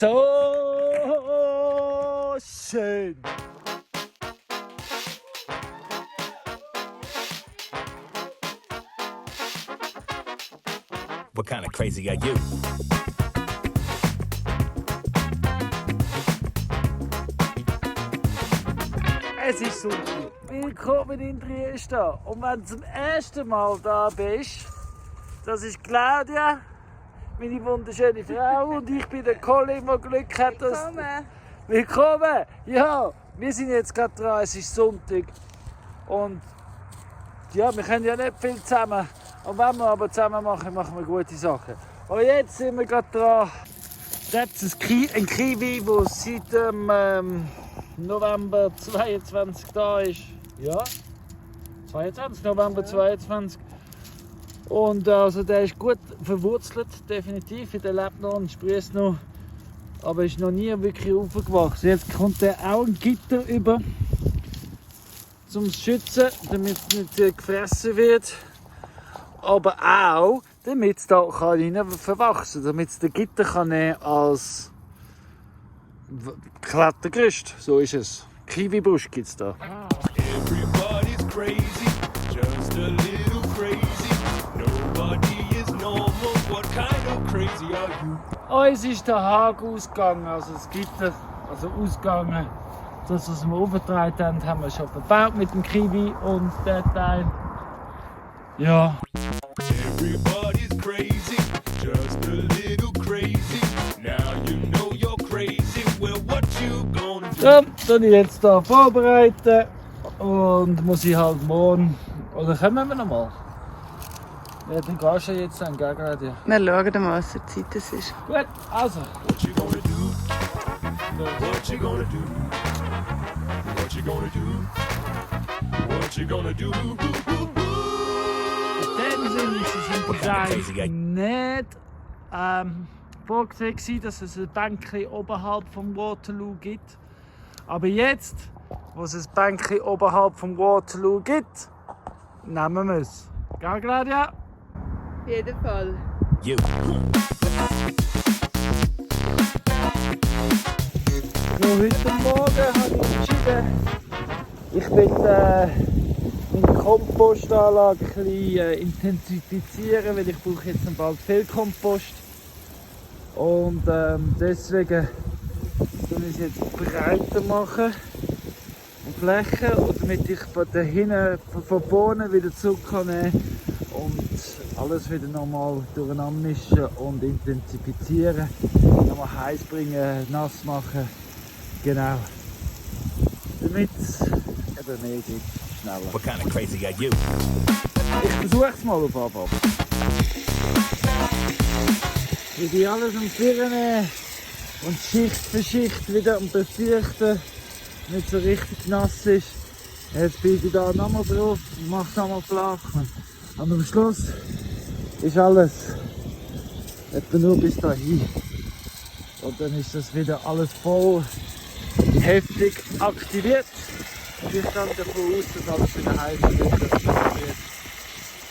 So schön. What kind of crazy are you? Es ist Sonntag. Willkommen in Trieste. Und wenn du zum ersten Mal da bist, das ist Claudia, meine wunderschöne Frau, und ich bin der Colin, der Glück hat, dass... Willkommen! Ja, wir sind jetzt gerade dran, es ist Sonntag. Und ja, wir können ja nicht viel zusammen. Und wenn wir aber zusammen machen, machen wir gute Sachen. Und jetzt sind wir gerade dran. Das ist ein Kiwi, der seit November 22 da ist. Ja, 22, November 22. Und also der ist gut verwurzelt, definitiv. Der lebt noch und sprießt noch. Aber ist noch nie wirklich aufgewachsen. Jetzt kommt er auch ein Gitter über, zum Schützen, damit es nicht gefressen wird. Aber auch, damit es da rein verwachsen kann, damit es den Gitter kann nehmen als Klettergerüst. So ist es. Kiwi-Busch gibt es da. Everybody's crazy, just a little crazy. Nobody is normal. What kind of crazy are you? Uns ist der Haken ausgegangen, also das Gitter, also ausgegangen. Das, was wir aufgetragen haben, haben wir schon verbaut mit dem Kiwi und der Teil. Ja. Everybody's crazy, just a little crazy. Now you know you're crazy. Well, what you gonna do? Ja, dann jetzt hier vorbereiten und muss ich halt morgen. Oder kommen wir noch mal? Ja, dann gehst du jetzt dann, gell, Claudia? Wir schauen mal, was für Zeit es ist. Gut, also. What you gonna do? What you gonna do? What you gonna do? What you gonna do? In dem Sinne ist es im Design nicht vorgesehen, dass es ein Bänkchen oberhalb vom Waterloo gibt. Aber jetzt, wo es ein Bänkchen oberhalb vom Waterloo gibt, nehmen wir es. Gell, Claudia? Auf jeden Fall. You. So, heute Morgen habe ich entschieden, ich will meine Kompostanlage ein bisschen intensifizieren, weil ich brauche jetzt bald viel Kompost. Und deswegen tue ich es jetzt breiter machen und Flächen, und damit ich von da hinten von vorne wieder zurück kann nehmen und alles wieder nochmal durcheinander mischen und intensifizieren, nochmal heiß bringen, nass machen, genau, damit es eben mehr gibt, schneller. What kind of crazy are you? Ich versuche es mal auf Anfang. Wie die alles am Firmen und Schicht für Schicht wieder am Befürchten, nicht so richtig nass ist. Jetzt biege ich da nochmal drauf und mache es nochmal flach. Und am Schluss ist alles etwa nur bis dahin. Und dann ist das wieder alles voll heftig aktiviert. Und ich gehe davon aus, dass alles wieder heiß wird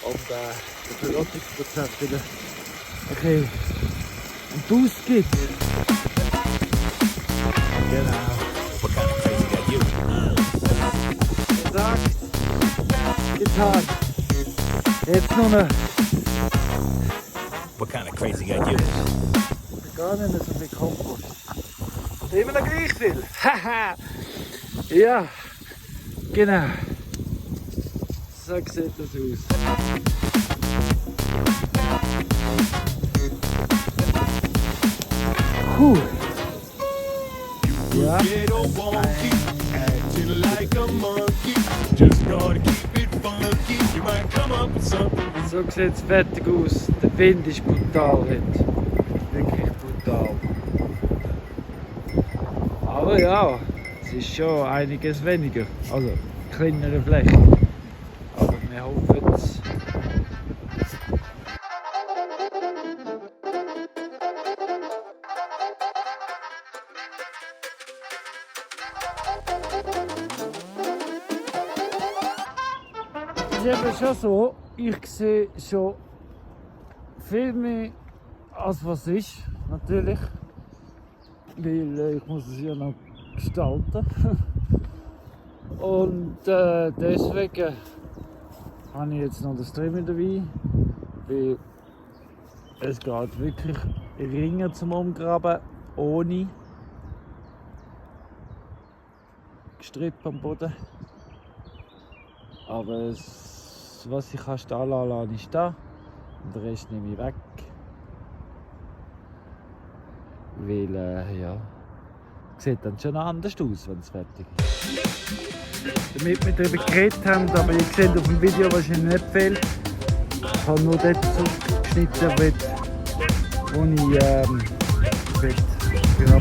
und der Verrottungsprozess wieder okay einen Boost gibt. Genau. What kind of crazy are you? Gesagt, getan. Jetzt noch eine. What kind of crazy are you? Gar nicht mehr so viel Kompost. Immer noch gleich viel. Haha. Ja, genau. So sieht das aus. Ja. Get all wonky, acting like a monkey. Just gotta keep it funky. You might come up with something. So sieht es fertig aus. Der Wind ist brutal heute. Wirklich brutal. Aber ja, es ist schon einiges weniger. Also kleinere Fläche. Aber wir hoffen es. Es ist eben schon so, ich sehe schon viel mehr als was ist, natürlich. weil ich muss es ja noch gestalten. Und deswegen habe ich jetzt noch das Trimmen dabei, weil es geht wirklich Ringe zum Umgraben ohne Gestrüpp am Boden. Aber was ich stehen lassen, ist da und den Rest nehme ich weg. Weil, ja, sieht dann schon anders aus, wenn es fertig ist. Damit wir darüber geredet haben, aber ihr seht auf dem Video wahrscheinlich nicht viel. Ich habe nur dort zugeschnitten, wo ich graben. Genau,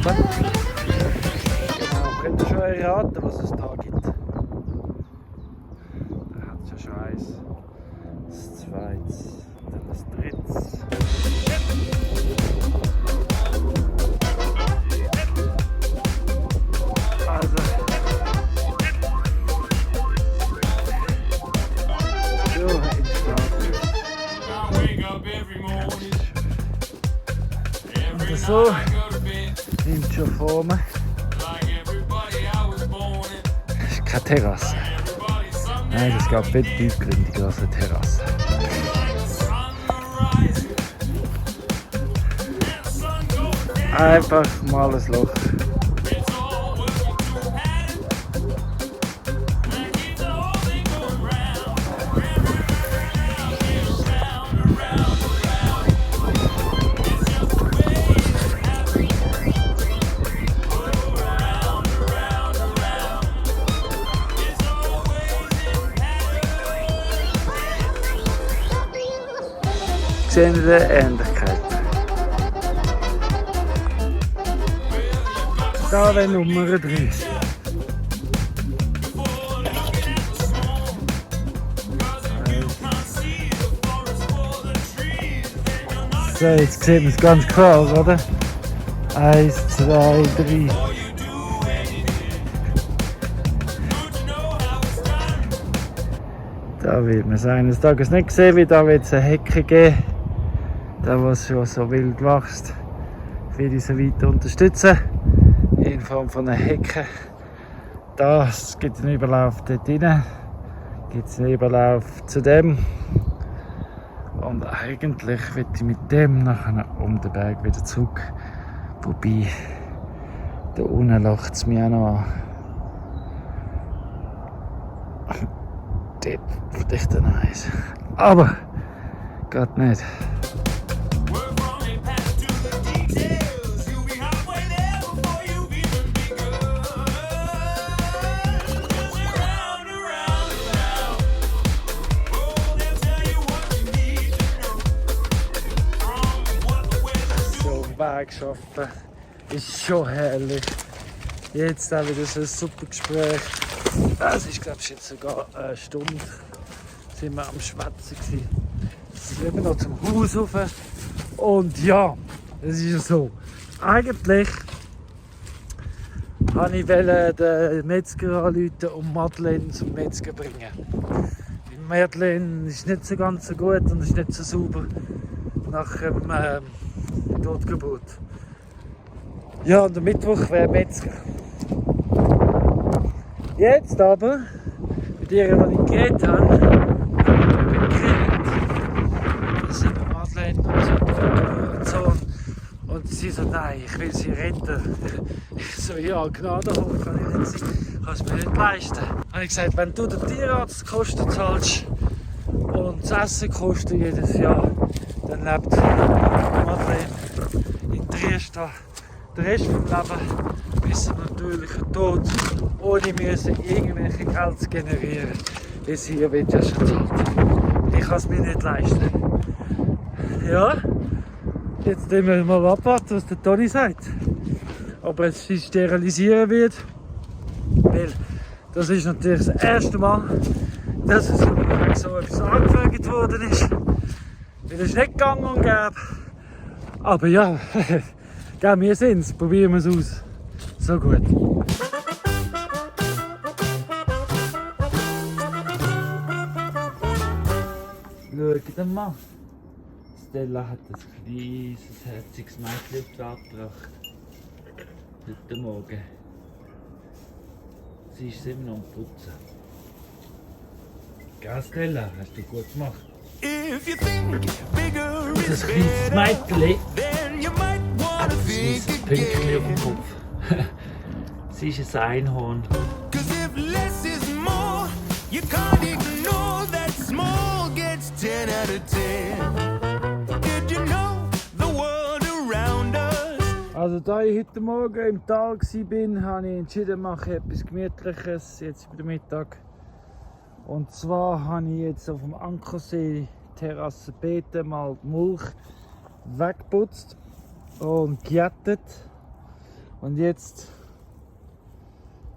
könnt ihr schon erraten, was es da gibt. Da hat es ja schon eins, das zweites, dann das drittes. So, nimmt schon vor mir. Das ist keine Terrasse. Nein, das geht viel tiefgründiger als eine Terrasse. Einfach mal ein Loch. Sehen Sie die Ähnlichkeit? Da wäre Nummer 3. So, jetzt sehen wir es ganz klar, oder? 1, 2, 3. Da wird man es eines Tages nicht sehen, wie da wird es eine Hecke geben. Da, was schon so wild wächst, will ich so weiter unterstützen. In Form von einer Hecke. Das gibt einen Überlauf dort rein. Gibt es einen Überlauf zu dem. Und eigentlich will ich mit dem nachher um den Berg wieder zurück. Wobei, da unten lacht es mich auch noch an. Dort vielleicht dann eins. Aber, geht nicht. Weg arbeiten ist schon herrlich. Jetzt auch wieder so ein super Gespräch. Das ist, glaube ich, jetzt sogar eine Stunde sind wir am Schwätzen gewesen. Jetzt sind wir noch zum Haus rauf. Und ja, es ist ja so. Eigentlich wollte ich den Metzger anrufen und Madeleine zum Metzger bringen. Madeleine ist nicht so ganz so gut und ist nicht so sauber nach dem Totgeburt. Ja, und am Mittwoch wäre Metzger. Jetzt aber, mit ihr, die ich geredet habe, haben wir geredet. Das sind Madeleine und so. Und sie so, nein, ich will sie retten. Ich so, ja, Gnadenhof kann ich nicht sein, kann es mir nicht leisten. Habe ich gesagt, wenn du den Tierarztkosten zahlst und das Essen kostet jedes Jahr, dann lebt Madeleine in Triest den Rest des Lebens bis zum natürlichen Tod, ohne müssen irgendwelche Geld zu generieren. Das hier wird ja schon zahlt. Ich kann es mir nicht leisten. Ja, jetzt müssen wir mal abwarten, was der Toni sagt. Ob er sich sterilisieren wird, weil das ist natürlich das erste Mal, dass so etwas angefragt worden ist. Weil es nicht gang und gäbe. Aber ja, wir sind es, probieren wir es aus. So gut. Schaut mal. Stella hat ein kleines, herziges Mädchen auf die Art gebracht. Heute Morgen. Sie ist immer noch am Putzen. Gell, Stella? Hast du gut gemacht. If you think bigger Das is kleines better, Mädchen then you might wanna hat ein think weißes Pünktchen auf dem again. Kopf. Sie ist ein Einhorn. 'Cause if less is more, you can't ignore that small gets 10 out of 10. Did you know the world around us? Also da ich heute Morgen im Tal war, habe ich entschieden, ich mache etwas Gemütliches jetzt bei Mittag. Und zwar habe ich jetzt auf dem Ankersee Terrasse Bete mal die Mulch weggeputzt und gejätet. Und jetzt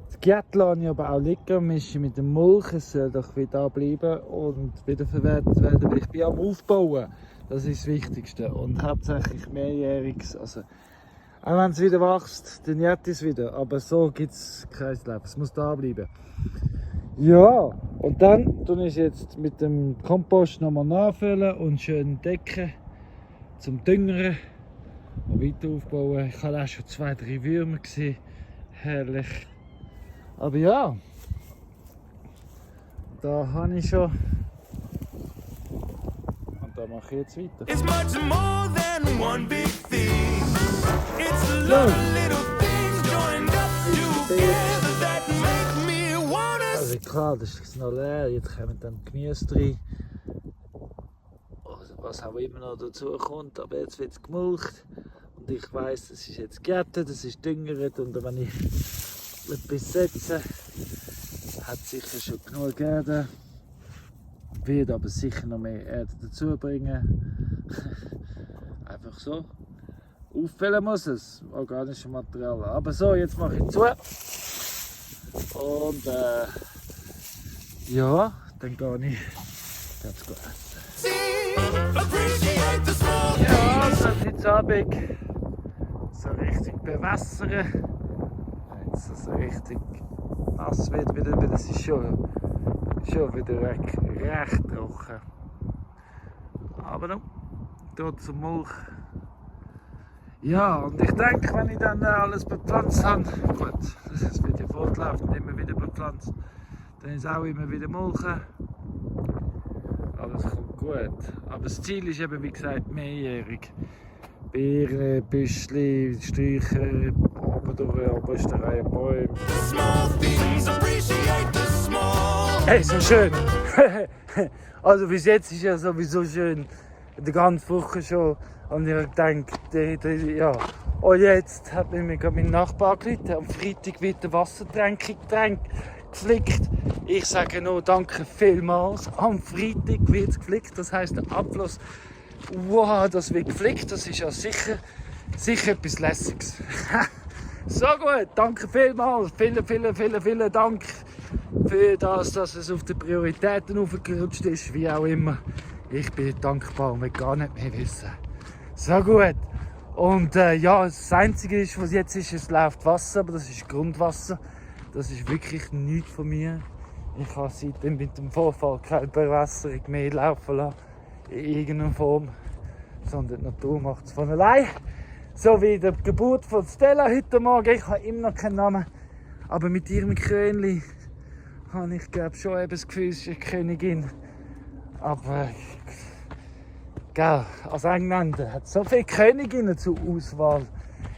das Gejät lasse ich aber auch liegen, mische mit dem Mulch, es soll doch wieder da bleiben und wiederverwertet werden, weil ich bin am Aufbauen. Das ist das Wichtigste und hauptsächlich mehrjähriges. Also, auch wenn es wieder wächst, dann jätet es wieder, aber so gibt es Kreislauf, es muss da bleiben. Ja, und dann tue ich jetzt mit dem Kompost nochmal nachfüllen und schön decken zum Düngern und weiter aufbauen. Ich habe auch schon 2, 3 Würmer gesehen, herrlich. Aber ja, da habe ich schon und da mache ich jetzt weiter. It's much more than one big thing. It's a lot of little things joined up together that make me wanna. Also klar, das ist noch leer, jetzt kommen dann Gemüse rein. Also was auch immer noch dazu kommt, aber jetzt wird es gemulcht. Und ich weiss, es ist jetzt gejätet, es ist düngert und wenn ich etwas setze, hat sicher schon genug Erde. Wird aber sicher noch mehr Erde dazu bringen. Einfach so. Auffüllen muss es, organische Material. Aber so, jetzt mache ich zu. Und ja, dann gehe ich ganz gut essen. Appreciate the small Ja, so jetzt Abend so richtig bewässern. Jetzt so richtig nass wird wieder, weil es ist schon wieder recht trocken. Aber dann dort zum Mulch. Ja, und ich denke, wenn ich dann alles bepflanzt habe, gut, das wird ja fortlaufend immer wieder bepflanzt, dann ist auch immer wieder Mulchen. Alles kommt gut. Aber das Ziel ist eben, wie gesagt, mehrjährig. Beeren, Büschli, Sträucher, oben durch oberste Reihe Bäume. small things. Appreciate the small. Hey, so schön! Also bis jetzt ist ja sowieso schön, die ganze Woche schon. Und ich denke, ja. Und jetzt hat mir gerade mein Nachbar angerufen, am Freitag wird der Wassertränke geflickt. Ich sage nur danke vielmals. Am Freitag wird es geflickt, das heisst der Abfluss, wow, das wird geflickt, das ist ja sicher etwas Lässiges. So gut, danke vielmals, vielen Dank für das, dass es auf die Prioritäten aufgerutscht ist, wie auch immer. Ich bin dankbar und will gar nicht mehr wissen. So gut. Und ja, das Einzige ist, was jetzt ist, es läuft Wasser, aber das ist Grundwasser. Das ist wirklich nichts von mir. Ich habe seitdem mit dem Vorfall keine Bewässerung mehr laufen lassen, in irgendeiner Form. Sondern die Natur macht es von allein. So wie die Geburt von Stella heute Morgen. Ich habe immer noch keinen Namen. Aber mit ihrem Krönchen habe ich glaube schon eben das Gefühl, sie ist eine Königin. Aber gell, als Engländer hat so viele Königinnen zur Auswahl.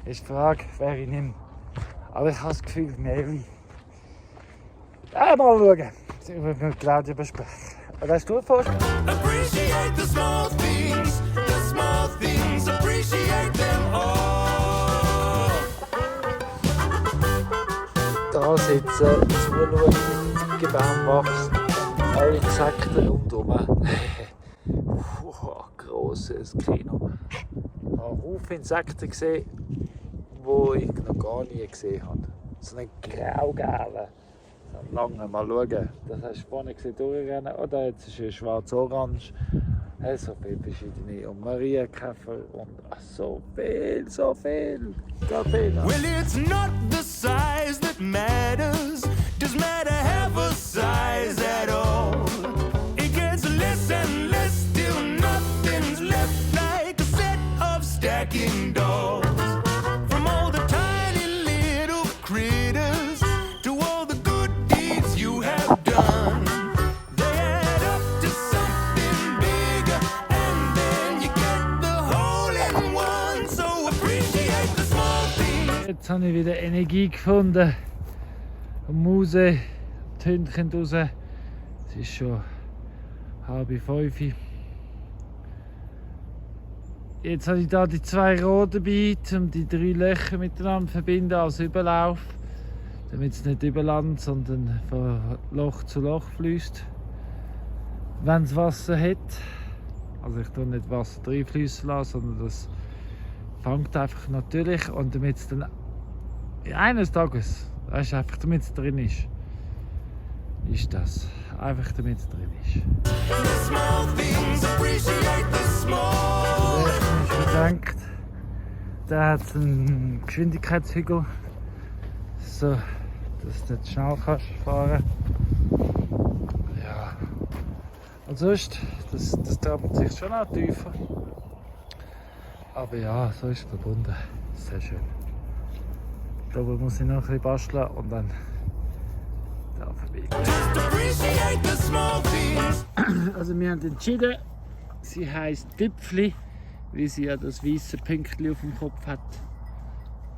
Ist die Frage, wer ich nehme. Aber ich habe das Gefühl, Mary. Ja, mal schauen. Ich will mit Claudia besprechen. Was hast du vorgestellt? Appreciate the small things. The small things. Appreciate them all. Da sitzen, zuschauen, wie die Bäume wachsen. Alle Insekten rundherum. Grosses Kino. Ich habe viele Insekten gesehen, die ich noch gar nie gesehen habe. So einen grau-gelben, so einen langen. Mal schauen. Das hast du vorne gesehen, durchrennen. Oh, da jetzt ist ein schwarz-orange. So viele verschiedene. Und Marienkäfer und so viel. Well, it's not the size that matters. Does matter have a size at all. It gets less and less till nothing's left, like a set of stacking dolls. From all the tiny Jetzt habe ich wieder Energie gefunden. Und raus, die Hunde können raus. Es ist schon 4:30. Jetzt habe ich hier die 2 Rohre dabei, um die 3 Löcher miteinander zu verbinden als Überlauf. Damit es nicht über Land, sondern von Loch zu Loch fließt. Wenn es Wasser hat. Also ich tue nicht Wasser reinfließen lassen, sondern das fängt einfach natürlich. Und damit es dann eines Tages, weißt du, einfach damit es drin ist das. Einfach damit es drin ist. The small things, appreciate the small. Ich bedenkt, der hat einen Geschwindigkeitshügel, so dass du nicht schnell kannst fahren. Ja. Und sonst, das trappelt sich schon auch tiefer. Aber ja, so ist es verbunden. Sehr schön. Da muss ich noch ein bisschen basteln und dann da vorbei. Just appreciate the small things. Also wir haben entschieden, sie heisst Tüpfli, weil sie ja das weiße Pünktchen auf dem Kopf hat.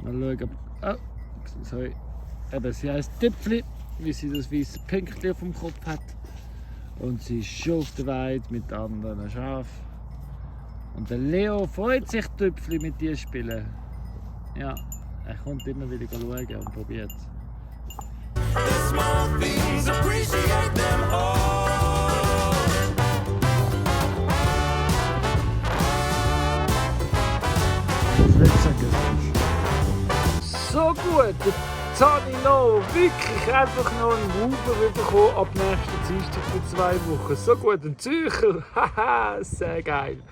Mal schauen. Oh, sorry. Eben, sie heisst Tüpfli, weil sie das weiße Pünktchen auf dem Kopf hat. Und sie ist schon auf der Weide mit anderen Schafen. Und der Leo freut sich, Tüpfli mit dir zu spielen. Ja, er kommt immer wieder schauen und probiert es. The small things, appreciate them all. So gut, jetzt habe ich noch wirklich einfach noch einen Huber bekommen ab nächsten Dienstag für 2 Wochen. So gut, ein Zürcher, haha, sehr geil,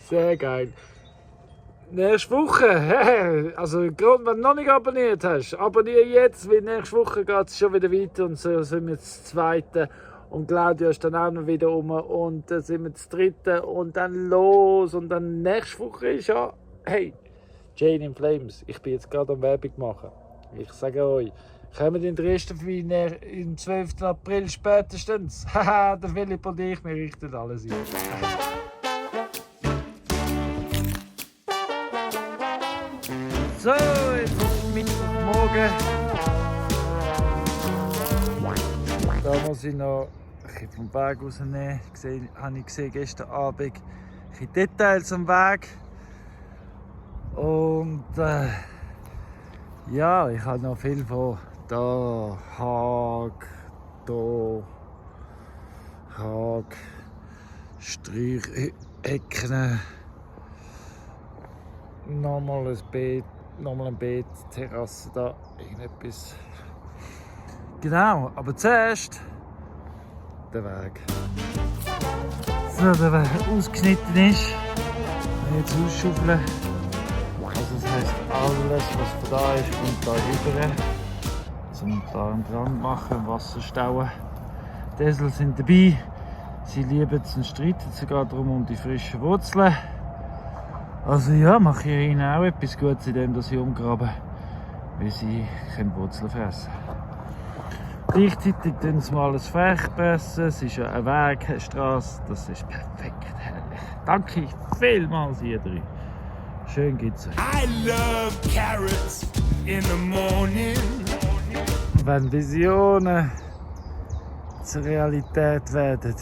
sehr geil. Nächste Woche, also gerade wenn du noch nicht abonniert hast, abonniere jetzt, weil nächste Woche geht es schon wieder weiter und so sind wir das 2. Und Claudia ist dann auch noch wieder rum und dann sind wir das 3. und dann los und dann nächste Woche ist ja, hey, Jane in Flames, ich bin jetzt gerade am Werbung machen. Ich sage euch, kommen in der ersten Wein am 12. April spätestens. Haha, der Philipp und ich, wir richten alles ein. So, jetzt ist Mittwochmorgen. Da muss ich noch ein bisschen vom Weg rausnehmen. Habe ich gesehen gestern Abend ein bisschen Details am Weg. Und ja, ich habe noch viel von da, Haag, Streichecken, nochmal ein Beet, nochmal ein Beet, Terrasse da, irgendetwas. Genau, aber zuerst der Weg. So, der Weg ausgeschnitten ist, jetzt ausschaufeln. Also das heisst, alles was von da ist, kommt da rüber. Zum da entlang machen, Wasser stauen. Die Esel sind dabei. Sie lieben es und streiten sogar darum um die frischen Wurzeln. Also ja, mache ich ihnen auch etwas Gutes, indem sie umgraben, weil sie Wurzeln fressen können. Gleichzeitig tun sie mal alles wegpressen. Es ist ja ein Weg, eine Straße. Das ist perfekt, herrlich. Danke vielmals, ihr drei. Schön geht's euch. I love carrots in the morning. Wenn Visionen zur Realität werden,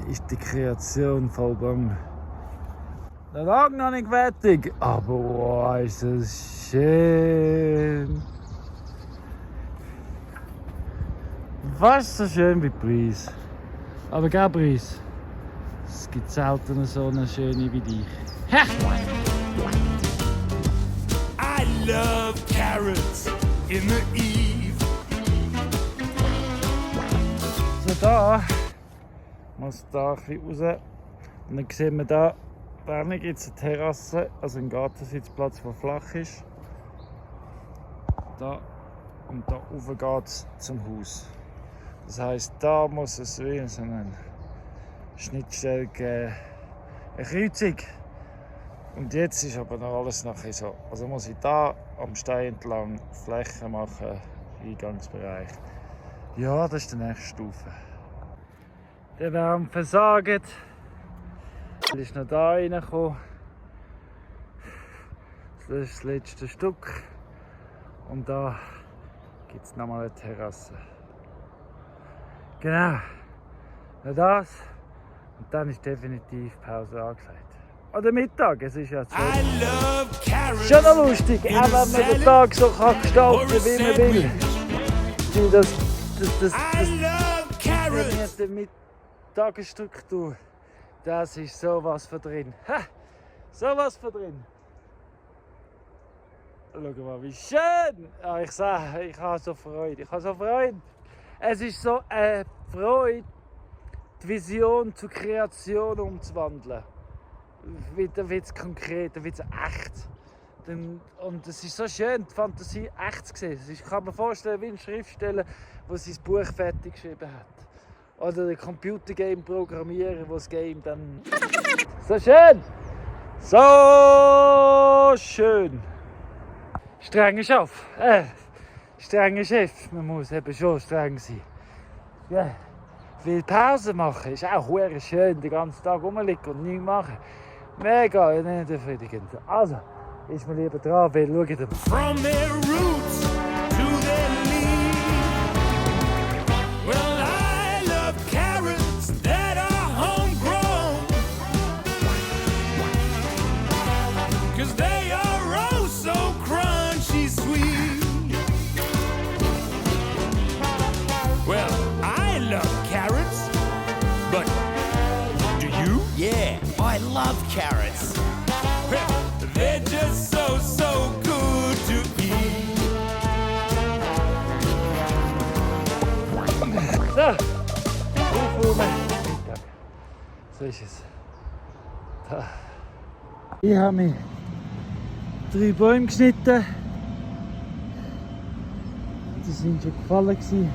ist die Kreation vollgangen. Der Tag noch nicht fertig, aber wow, ist das schön. Fast so schön wie Breeze. Aber gell, Breeze? Es gibt selten so eine schöne wie dich. Ha! I love carrots in the eve. So, da muss da ein bisschen raus. Und dann sehen wir da, da gibt es eine Terrasse, also einen Gartensitzplatz, der flach ist. Da und da rauf geht es zum Haus. Das heisst, da muss es wie so eine Schnittstelle geben, eine Kreuzung. Und jetzt ist aber noch alles nachher so. Also muss ich da am Stein entlang Flächen machen, Eingangsbereich. Ja, das ist die nächste Stufe. Der Wärme versagt. Er ist noch da reingekommen. Das ist das letzte Stück. Und da gibt es nochmal eine Terrasse. Genau. Ja, das. Und dann ist definitiv Pause angesagt. Oder Mittag, es ist ja so. I love carrots. Schon noch lustig, auch wenn man den Tag so kann gestalten wie man will. Weil das I love carrots. die Tagesstruktur, das ist sowas von drin. Ha! Sowas von drin. Schau mal, wie schön! Ja, ich sage, ich habe so Freude. Ich habe so Freude. Es ist so eine Freude, die Vision zur Kreation umzuwandeln. Wieder wird es konkret, wieder wird es echt. Und es ist so schön, die Fantasie echt zu sehen. Ich kann mir vorstellen, wie ein Schriftsteller, der sein Buch fertig geschrieben hat. Oder ein Computergame programmieren, wo das Game dann... So schön! So schön! Strenger strenger Chef. Man muss eben schon streng sein. Ja. Viel Pause machen ist auch sehr schön, den ganzen Tag rumliegen und nichts machen. Mega nicht befriedigend. Also, ist mir lieber dran, weil schaut mal. From their roots to their leaves. Well, I love carrots that are homegrown. 'Cause they are oh so crunchy sweet. Well, I love carrots, but do you? Yeah, I love carrots. They're just so good to eat. So, aufräumen. Mittag. So ist es. Da. Ich habe mir 3 Bäume geschnitten. Die sind schon gefallen. Die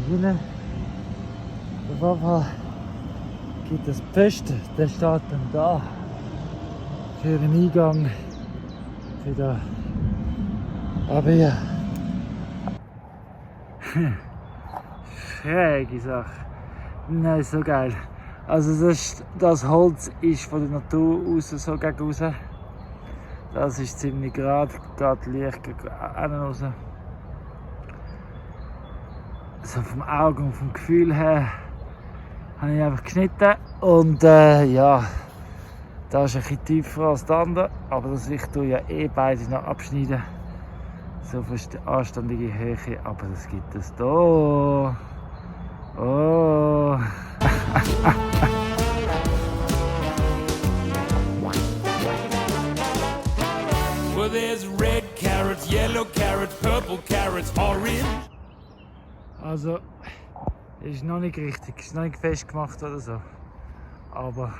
hinten. Auf jeden Fall gibt es Pfosten, der steht dann da. Für den Eingang wieder aber ja. Schräge Sache. Nein, so geil. Also das Holz ist von der Natur aus so gegen raus. Das ist ziemlich gerade, geht leicht gegen raus. So vom Auge und vom Gefühl her habe ich einfach geschnitten und ja. Das ist ein bisschen tiefer als der andere, aber das ich tue ja beide noch abschneiden. So für die anständige Höhe, aber das gibt es da. Oh. Well, there's red carrots, yellow carrots, purple carrots, orange. Also, ist noch nicht richtig, ist noch nicht festgemacht oder so. Aber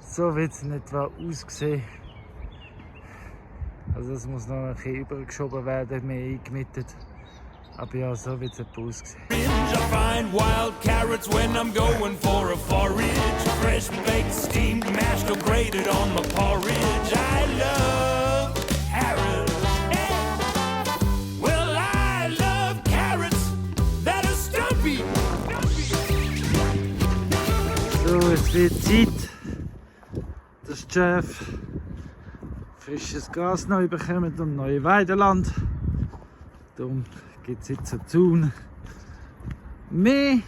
so wird es in etwa aussehen. Also es muss noch ein bisschen übergeschoben werden, mehr eingemietet. Aber ja, so wird es etwa aussehen. I find wild carrots when I'm going for a forage. Fresh baked, steamed, mashed or grated on my porridge. I love carrots. Well, I love carrots that are stumpy. So, es wird Zeit, dass Jeff frisches Gras neu bekommt und neue Weideland. Darum gibt es jetzt zu tun mehr.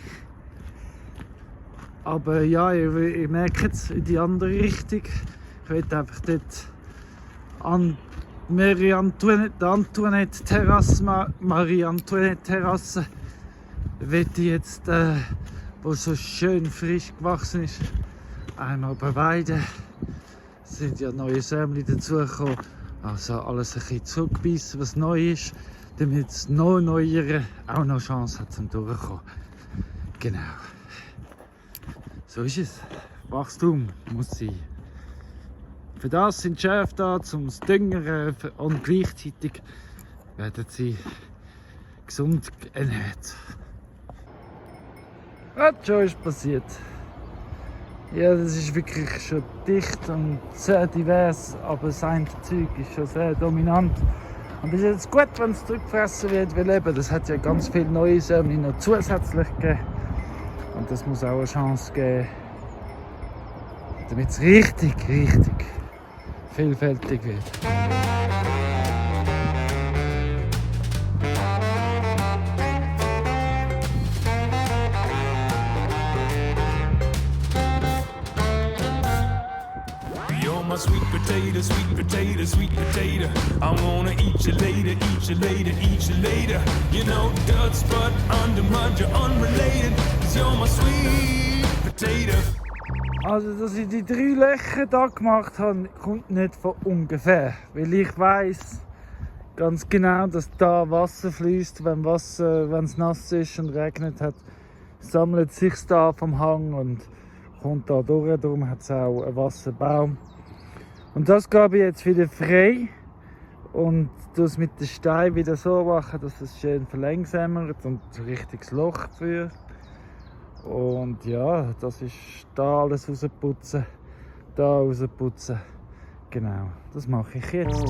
Aber ja, ihr merkt es in die andere Richtung. Ich will einfach dort an Marie Antoinette Terrasse will ich jetzt, wo so schön frisch gewachsen ist, einmal beweiden. Es sind ja neue Sämli dazugekommen, also alles ein bisschen zurückbeissen, was neu ist, damit das noch Neuere auch noch Chance hat zum Durchkommen. Genau. So ist es. Wachstum muss sein. Für das sind die Schäfe da, um es düngern und gleichzeitig werden sie gesund ernährt. Was schon ist passiert? Ja, das ist wirklich schon dicht und sehr divers, aber sein Zeug ist schon sehr dominant. Und es ist jetzt gut, wenn es zurückgefressen wird, weil eben, das hat ja ganz viele neue Sämli noch zusätzlich gegeben. Und das muss auch eine Chance geben, damit es richtig vielfältig wird. You're my sweet potato, sweet potato, sweet potato. I wanna eat you later, eat you later, eat you later. You know guts, but under mud, you're unrelated. 'Cause you're my sweet potato. Also, dass ich die 3 Löcher da gemacht habe, kommt nicht von ungefähr. Weil ich weiss ganz genau, dass da Wasser fließt. Wenn es nass ist und regnet hat, sammelt es sich da vom Hang und kommt da durch. Darum hat es auch einen Wasserbaum. Und das gebe ich jetzt wieder frei und das mit den Steinen wieder so machen, dass es schön verlangsamt und ein richtiges Loch führt. Und ja, das ist da alles rausputzen, da rausputzen. Genau, das mache ich jetzt.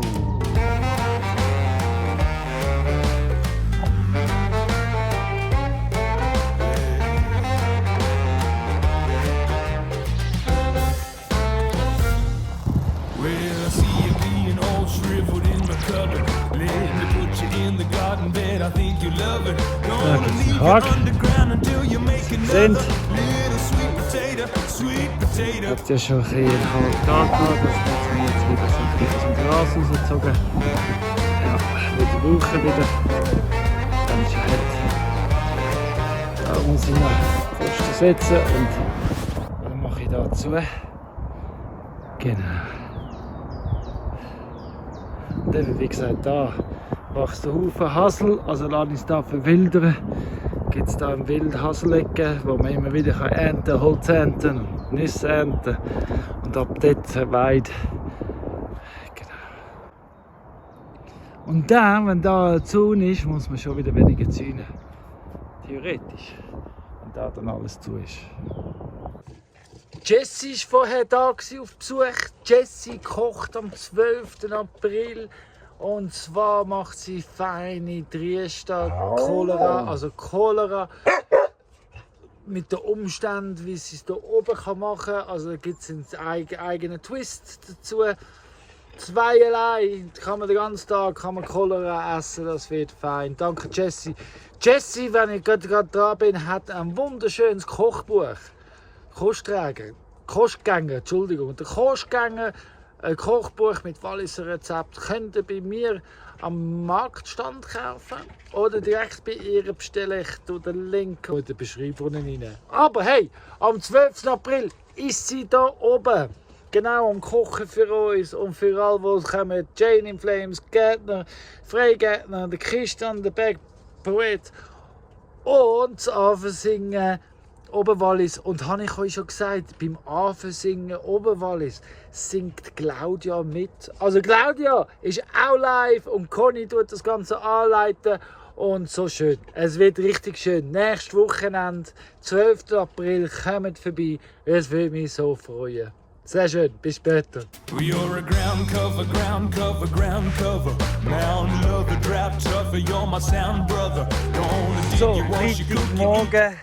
Sind. Ich habe ja schon ein bisschen kalt gehabt, das hat mich jetzt wieder so ein bisschen zum Gras rausgezogen. Ja, wieder brauchen wieder. Dann ist es halt. Da muss ich noch Kosten setzen und dann mache ich da zu. Genau. Und eben, wie gesagt, da wächst ein Haufen Hasel, also lasse ich es da verwildern. Gibt es da im Wild Haselecke, wo man immer wieder ernten kann, Holz ernten und Nüsse ernten. Und ab dort Weide. Genau. Und dann, wenn da eine Zone ist, muss man schon wieder weniger zäunen. Theoretisch. Wenn da dann alles zu ist. Jessie war vorher da auf Besuch. Jessie kocht am 12. April. Und zwar macht sie feine Triester Cholera, also Cholera mit den Umständen, wie sie es hier oben machen kann. Also da gibt es einen eigenen Twist dazu. Zweierlei, kann man den ganzen Tag Cholera essen, das wird fein. Danke Jessie. Jessie, wenn ich gerade dran bin, hat ein wunderschönes Kochbuch. Kostgänger, Entschuldigung. Der Kostgänger, ein Kochbuch mit Walliser Rezept könnt ihr bei mir am Marktstand kaufen oder direkt bei ihr bestellen. Ich tue den Link in der Beschreibung rein. Aber hey, am 12. April ist sie da oben. Genau am Kochen für uns und für alle, die kommen. Jane in Flames, Gärtner, Freigärtner, der Christian, der Bergpoet und das Affensingen Oberwallis. Und habe ich euch schon gesagt, beim Affensingen Oberwallis singt Claudia mit. Also Claudia ist auch live und Conny tut das Ganze anleiten. Und so schön. Es wird richtig schön. Nächstes Wochenende, 12. April, kommt vorbei. Es würde mich so freuen. Sehr schön. Bis später. You're a ground cover, ground cover, ground cover. Mound lover, drought tougher. You're my sound brother. So, Freitagmorgen.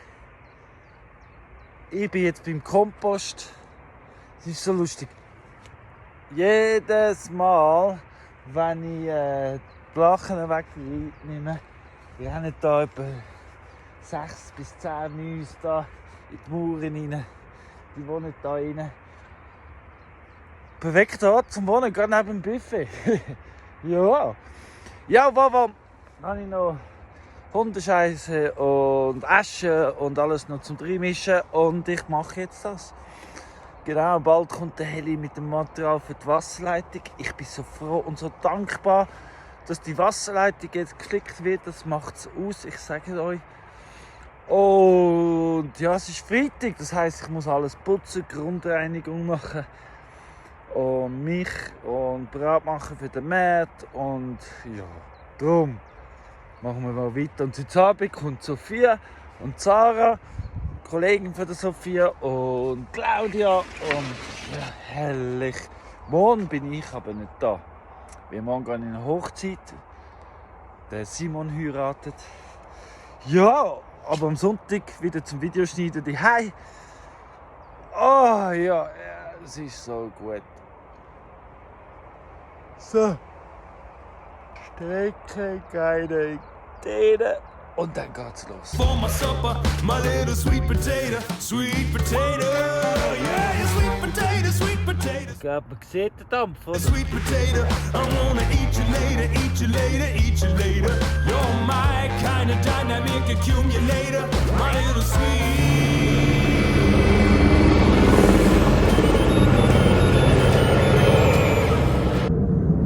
Ich bin jetzt beim Kompost. Es ist so lustig. Jedes Mal, wenn ich die Blachen wegnehme, wir haben da etwa 6 bis 10 Mäuse da in die Mauern rein. Die wohnen da rein. Perfekt Ort zum Wohnen, gerade neben dem Buffet. Ja. Ja, wo habe ich noch Hundescheiße und Asche und alles noch zum Reinmischen und ich mache jetzt das. Genau, bald kommt der Heli mit dem Material für die Wasserleitung. Ich bin so froh und so dankbar, dass die Wasserleitung jetzt geflickt wird. Das macht es aus, ich sage es euch. Und ja, es ist Freitag, das heisst, ich muss alles putzen, Grundreinigung machen und mich und bereit machen für den Markt und ja, darum machen wir mal weiter. Und heute Abend kommt Sophia und Sarah, Kollegen von der Sophia und Claudia und ja, herrlich. Morgen bin ich aber nicht da. Wir morgen gehen in eine Hochzeit. Der Simon heiratet. Ja, aber am Sonntag wieder zum Videoschneiden daheim. Oh ja, es ist so gut. So. Strecke, keine Ideen. Und dann geht's los. For my supper, my little sweet potato, sweet potato. Yeah, sweet potato, sweet potato. Ich glaube, man sieht den Dampf, oder? Sweet potato, I wanna eat you later, eat you later, eat you later. You're my kind of dynamic accumulator, my little sweet.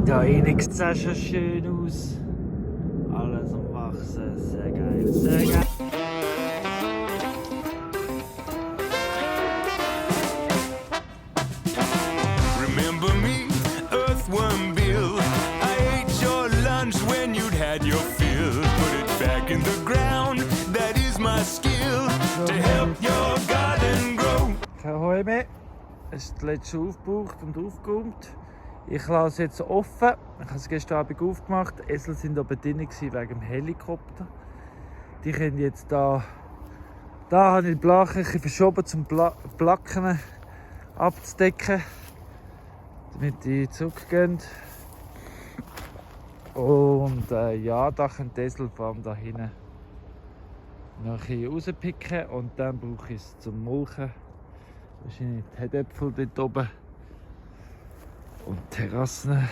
Da innen sieht es schon schön aus. Alles am Wachsen, sehr geil, sehr geil. Remember me, Earthworm Bill. I ate your lunch when you'd had your fill. Put it back in the ground, that is my skill. To help your garden grow. Kein Heu mehr. Es ist das letzte aufgebraucht und aufgeräumt. Ich lasse es jetzt offen. Ich habe es gestern Abend aufgemacht. Die Esel waren aber drin wegen dem Helikopter. Die können jetzt da habe ich die Blache verschoben, um die Placken abzudecken, damit die zurückgehen. Und ja, da können die Esel vor allem da hinten noch hier rauspicken. Und dann brauche ich es zum Mulchen. Wahrscheinlich die Herdäpfel dort oben. Und Terrassen.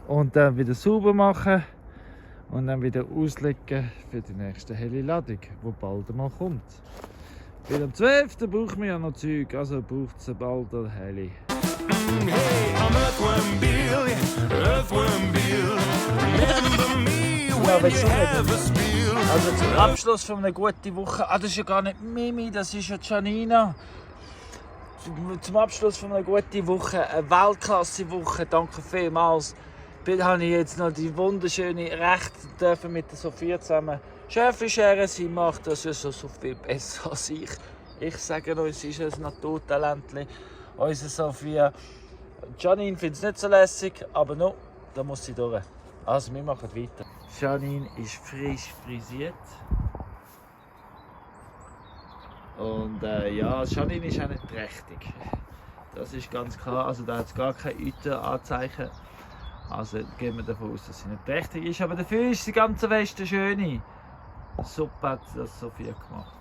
Und dann wieder sauber machen. Und dann wieder auslegen für die nächste Heli-Ladung, die bald einmal kommt. Weil am 12. brauchen wir ja noch Zeug, also braucht es bald ein Heli. Hey, I'm Earthworm Bill, Earthworm Bill. Remember me when you have a spill. Also zum Abschluss von einer guten Woche. Das ist ja gar nicht Mimi, das ist ja Janina. Zum Abschluss von einer guten Woche, eine Weltklasse-Woche. Danke vielmals. Da habe ich jetzt noch die wunderschöne Rechte mit der Sophia zusammen Schäfli scheren. Sie macht das ja so viel besser als ich. Ich sage euch, sie ist ein Naturtalentchen. Unsere Sophia. Janine findet es nicht so lässig, aber no, da muss sie durch. Also wir machen weiter. Janine ist frisch frisiert. Und ja, Janine ist auch nicht trächtig. Das ist ganz klar. Also da hat es gar keine Euter-Anzeichen. Also gehen wir davon aus, dass sie nicht trächtig ist. Aber dafür ist die ganze Weste schön. Super hat das Sophia gemacht.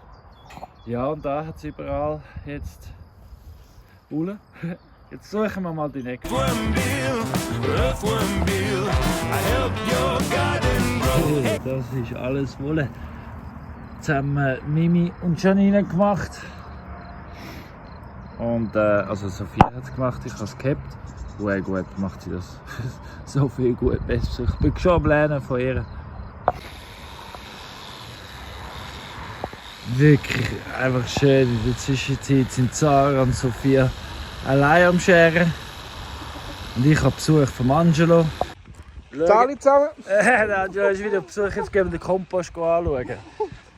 Ja, und da hat es überall jetzt Bullen. Jetzt suchen wir mal die nächste. Das ist alles Wolle. Zusammen Mimi und Janine gemacht. Und also Sophia hat es gemacht, ich habe es gehabt. Gut macht sie das. So viel gut besser. Ich bin schon am Lernen von ihr. Wirklich einfach schön. In der Zwischenzeit sind Sarah und Sophia allein am Scheren. Und ich habe Besuch von Angelo. Zahlen zusammen? Angelo ist wieder Besuch. Jetzt gehen wir den Kompost anschauen.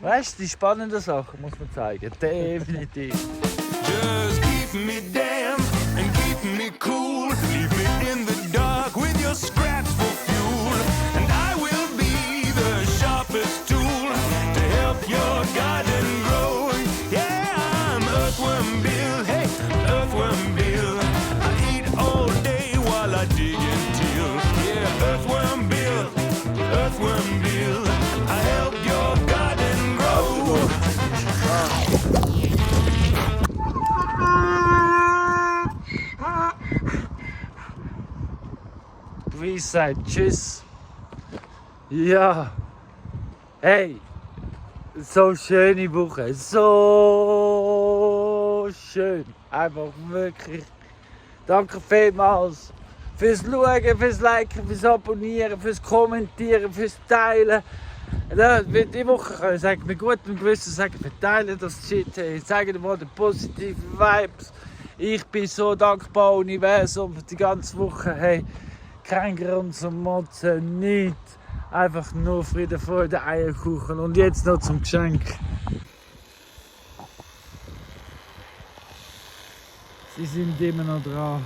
Weißt du, die spannenden Sachen muss man zeigen. Definitiv. Just keep me damp and keep me cool. Leave me in the dark with your scraps for fuel. And I will be the sharpest tool to help your garden grow. Yeah, I'm Earthworm Bill. Hey, Earthworm Bill. I eat all day while I dig and till. Yeah, Earthworm Bill. Earthworm Bill. I help your garden grow. Wie sagt tschüss. Ja. Hey. So schöne Woche. So schön. Einfach wirklich. Danke vielmals. Fürs Schauen, fürs Liken, fürs Abonnieren, fürs Kommentieren, fürs Teilen. Die Woche kann ich sagen, mit gutem Gewissen sagen, verteilen das Shit. Hey, sagen mal die positiven Vibes. Ich bin so dankbar, Universum, für die ganze Woche. Hey, kein Grund zum Motzen, nicht. Einfach nur Friede, Freude, Eierkuchen. Und jetzt noch zum Geschenk. Sie sind immer noch dran.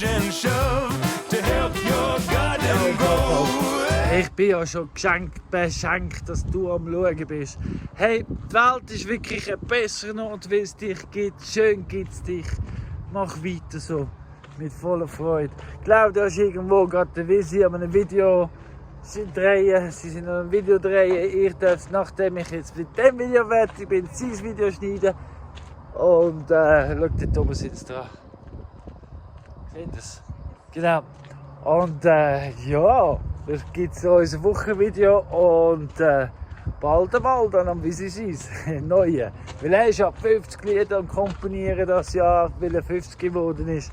And shove to help your garden grow. Hey, ich bin ja schon beschenkt, dass du am Schauen bist. Hey, die Welt ist wirklich ein besserer Ort, weil es dich gibt. Schön gibt es dich. Mach weiter so. Mit voller Freude. Ich glaube, da ist irgendwo gerade der Visi an einem Video drehen. Sie sind an einem Video drehen. Ihr dürft, nachdem ich jetzt mit dem Video fertig bin, sein Video schneiden. Und schaut, der Thomas sitzt dran. Seht ihr das? Genau. Und ja, das gibt so unser Wochenvideo und bald einmal dann am Wie sie sein neue. Weil er ist ab 50 Lieder am Komponieren das Jahr, weil er 50 geworden ist.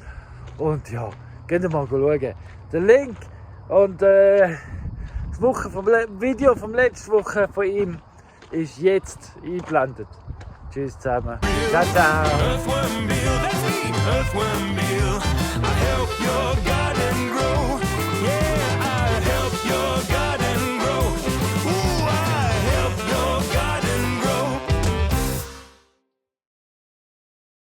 Und ja, geht mal schauen. Der Link und das Video vom letzten Woche von ihm ist jetzt eingeblendet. Tschüss zusammen. Ciao, ciao. Earthworm Bill, that's me, Earthworm Bill. I help your guy.